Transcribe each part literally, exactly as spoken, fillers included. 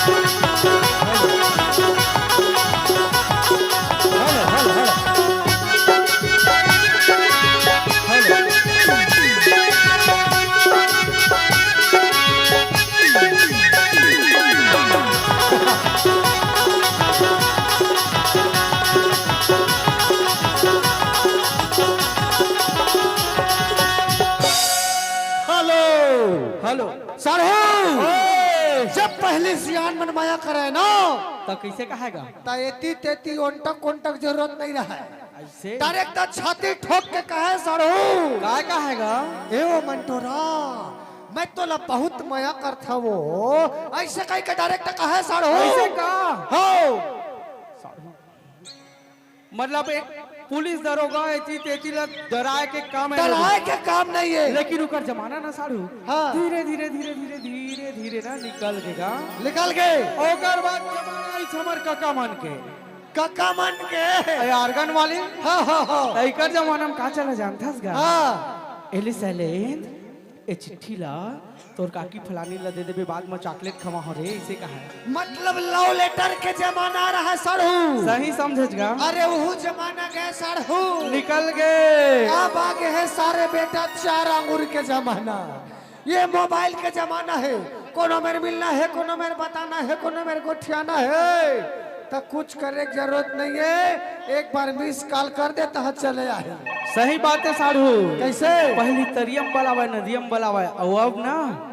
Hello, hello, hello. Hello. Hello. Hello. साढ़ू, ओए। जब पहली सियान मन मया करे ना, त कइसे कहेगा? त एती तेती ओंटक कोंटक जरूरत नहीं रहे। अइसे? डायरेक्ट त छाती ठोक के कहे, साढ़ू। काय कहेगा? ए ओ मंटोरा, मैं तोला बहुत मया करथव ओ। अइसे कहि के डायरेक्ट कहे, साढ़ू। अइसे का? हो। साढ़ू। मतलब, एक पुलिस दरोगा एती तेती ला डराए के काम हे। डराए के काम नहीं हे। लेकिन ओकर जमाना ना, साढ़ू, हाँ। धीरे, धीरे, धीरे, धीरे, धीरे, धीरे ना निकल गे गा। निकल गे। ओकर बाद जमाना आइस हमर कका मन के। कका मन के? अरे, organ वाले। हाँ, हाँ, हाँ। त एकर जमाना म का चला जानथस गा? हाँ। एले शैलेंद्र, ए चिट्ठी ला तोर काकी फलानी ला दे देबे, बाद म chocolate खवाहूं रे, अइसे कहा हे। मतलब love letter के जमाना रहा साढ़ू। सही समझेच गा। अरे उहू जमाना गे साढ़ू। निकल गे। अब आ गे हे सारे बेटा चार आंगुर के जमाना। ये mobile के जमाना हे, कोनो मेर मिलना हे, कोनो मेर बताना हे, कोनो मेर गोठियाना हे। त कुछ करे के जरूरत नहीं हे, एक बार miss call कर दे त चले आही। सही बात हे साढ़ू। कइसे? पहली तरिया म बलावय, नदिया म बलावय, अउ अब ना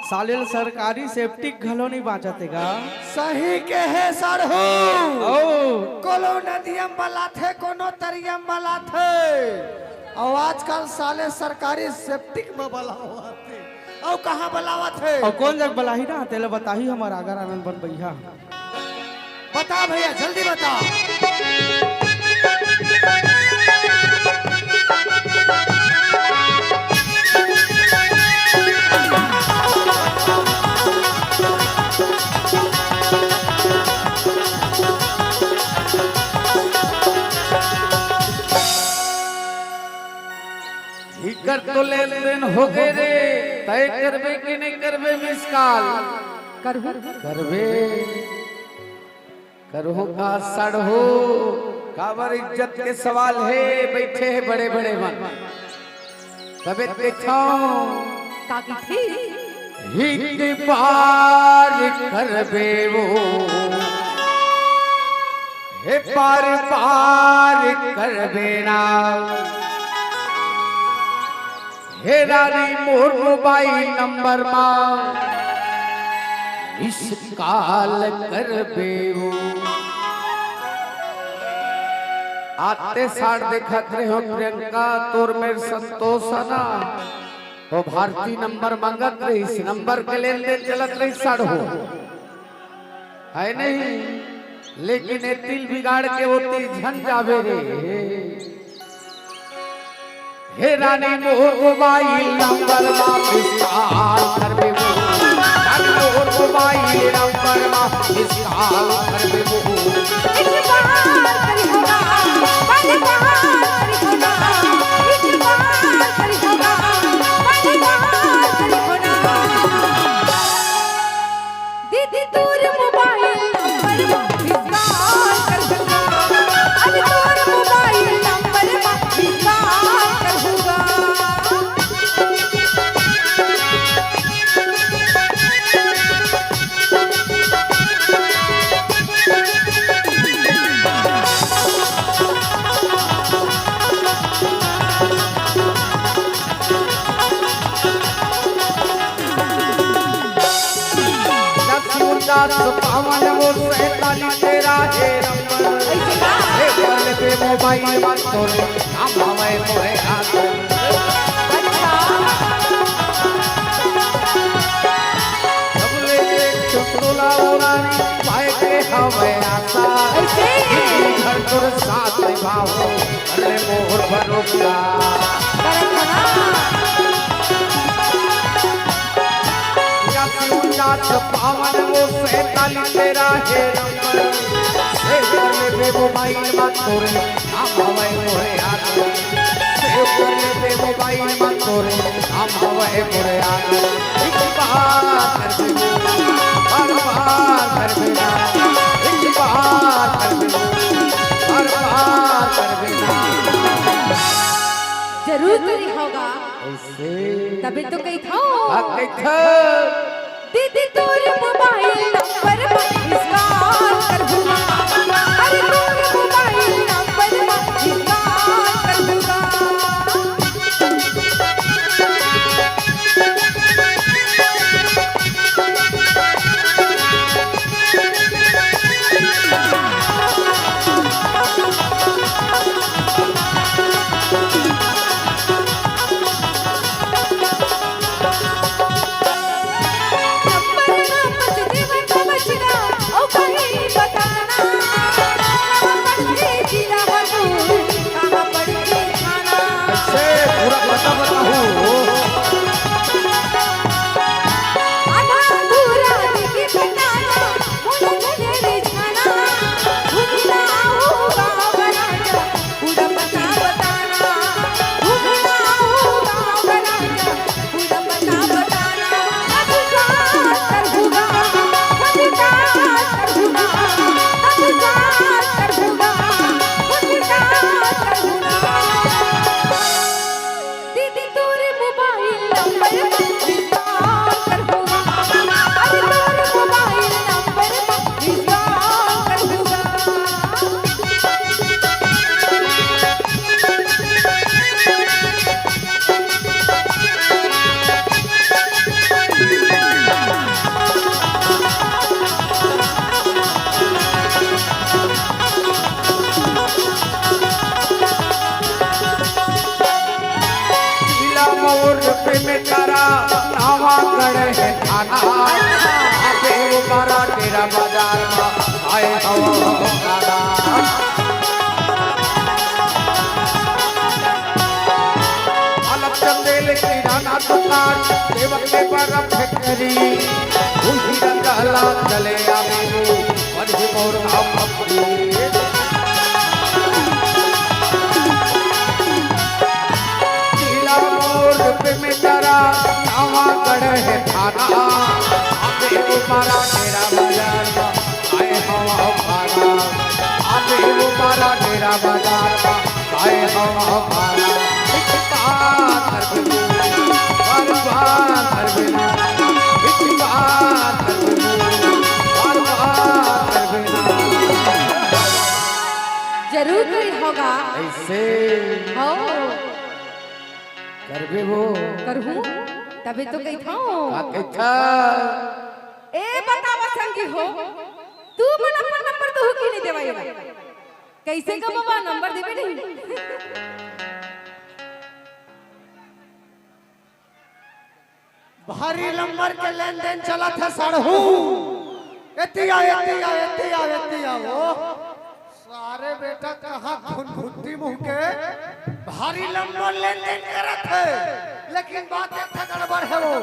साले ल सरकारी septic घलो नहीं बांचत हे गा। सही कहे साढ़ू। ओ। कोनो नदिया म बलाथे, कोनो तरिया म बलाथे, अउ आजकल साले सरकारी septic म बलावत हे। अउ कहाँ बलावत हे? अउ कोन जग बलाही ना, तेला बताही हमर आगर आनंद बनबैया। बता भैया, जल्दी बता। इकर तो लेन देन हो गे रे, तय करबे कि नहीं करबे miss call? करहूं। करबे। करहूं का साढ़ू, काबर इज्जत के सवाल हे, बइठे हे बड़े-बड़े मन। तबे देखव। का कहिथे? एक बार करबे वो, हे बार बार करबे ना। हे रानी मोर mobile number मा miss call करबे वो। आते साथ देखत रहे हो प्रियंका, तोर मेर संतोष हे ना, वो भारती number मांगत रहिस, number के लेन देन चलत रहिस साढ़ू। हे नहीं, लेकिन ए तिल बिगाड़ के ओती झन जाबे रे। हे रानी मोर mobile number मा miss call करबे वो। रानी मोर mobile number मा miss call करबे वो। एक बार करी हो ना, बार बार करी हो ना, एक बार करी हो ना, बार बार करी हो ना। दीदी तोर mobile number मा miss call कर दूंगा। अभी तोर mobile number मा miss call कर दूंगा। लक्ष्मी उदास पावन वो सैताली तेरा हे नंबर। हे बल पे mobile मत तोरे, नाम हवे मोरे हाथ। अच्छा। सबले एक चुटकुला उड़ानी, पाए के हवे आशा। अइसे। घर तोर साथ निभाओ। अरे मोर भरोसा। या तू जात पावन वो सैताली तेरा हे नंबर। Save कर लेबे mobile मा तोरे, नाम हवे मोरे याद। Save कर लेबे mobile मा तोरे, नाम हवे मोरे याद। एक बार कर दे, बार बार कर तभे तो कहिथंव। का कहिथंव? दीदी तोर मोबाइल नंबर मा मिस कॉल करहूं। अरे तोर मोबाइल नंबर मा मिस कॉल करहूं। कइसे? पूरा पता बताहू। जिला मोर पे में तारा नावा गढ़ है थाना। अबे वो मारा डेरा बाजार मा आए हवा दादा। अलग चंदेल किराना दुकान, सेवक ले बड़ा फैक्ट्री, उही रंगला चले आवे वो, बड़ी मोर का फैक्ट्री। जिला मोर पे में तारा नावा गढ़ है थाना। अबे वो मारा डेरा बाजार मा आए हवा भारा। अबे वो मारा डेरा बाजार मा आए हवा भारा। एक बात कर दो, बार बार कर दो, एक बात कर दो, बार बार कर दो। जरूर करी होगा। ऐसे हो। करबे वो। करहूं, तभे तो कहिथंव। का कहिथंव? ए बतावा संगी हो, तू मन अपन नंबर तो हुकी नहीं देवाई। कइसे का बाबा नंबर देबे नहीं? भारी नंबर के लेन देन चलत हे साढ़ू। एती आ, एती आ, एती आ, एती आ, वो। सारे बेटा कहाँ घुनघुट्टी मुंह के भारी नंबर लेन देन करत हे, लेकिन बात एक ठे गड़बड़ हे वो।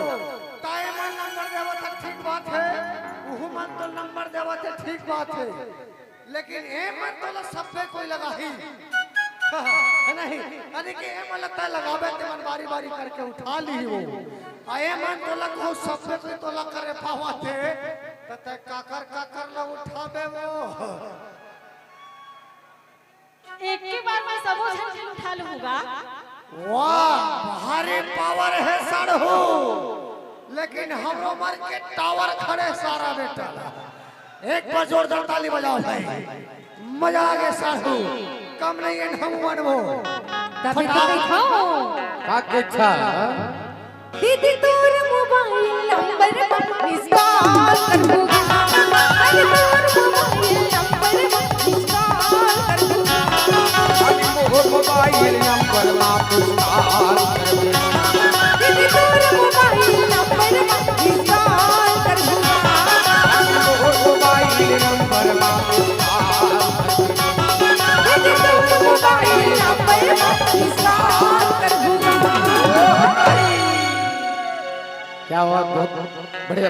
ताए मन नंबर देवत हे ठीक बात हे, उहू मन तो नंबर देवत हे ठीक बात हे। लेकिन ए मन तोला सब्बे कोई लगाही। हे नहीं? अरे के ए मन ला तैं लगाबे ते मन बारी-बारी करके उठा लिही वो। आ ए मन तोला कहूँ सब्बे कोई तोला करे पावत हे, त तैं काकर-काकर ला उठाबे वो। एक के बार में सबो झन के उठा लूहूँ गा। वाह, भारी पावर हे साढ़ू, लेकिन हमरो मन के टावर खड़े सारा बेटा। एक बार जोरदार ताली बजाओ भाई, मजा आ गया साढ़ू, कम नहीं हे हम मनबो। तभी तो फटाक। दिखाओ। का के इच्छा? दीदी तोर मोबाइल नंबर पर मिस कॉल करहूँ। अरे तोर मोबाइल नंबर पर मिस कॉल करहूँ। अरे मोर मोबाइल नंबर मा मिस कॉल करहूँ। दीदी तोर मोबाइल नंबर पर मिस कॉल करहूँ। अरे मोर मोबाइल नंबर मा मिस कॉल करहूँ। दीदी तोर मोबाइल नंबर पर मिस कॉल करहूँ। क्या बात, बहुत बढ़िया।